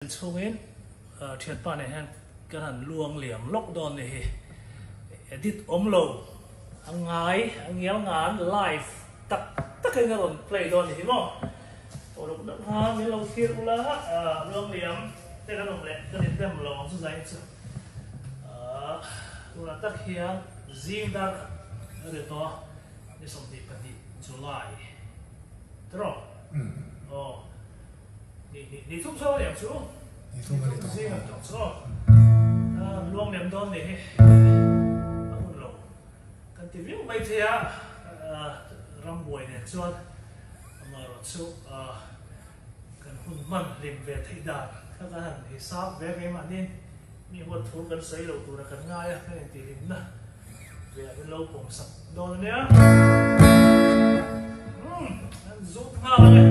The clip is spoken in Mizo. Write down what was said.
Chhungin thianpa nen hian kan han luang liam lawk dawn ni hi. Edit awm lo a ngai a ngial ngan live tak takin a rawn play dawn ni hi maw. Aw luk deuh kha min lo thlir ula luang liam te kan awm leh kan indem lo ang chu zai chu. Tunah tak hian zing dar khat a ri tawh a, ni 22 July tiraw? Aw. Ni thum saw a ni ang chu. Ni thum zing ang tawng chu aw. Luang lem dawn ni hi a hun lo. Kan ti viau mai thei a, rambuai nen chuan amaherawh chu kan hun hman hlim ve theih dan kha kan han hisap ve keimahni mi huat thu kan sawi lo tura kan ngai a, kan intihhlimna ve ah min lo pawmsak dawn a nia. An zut nghal ang e.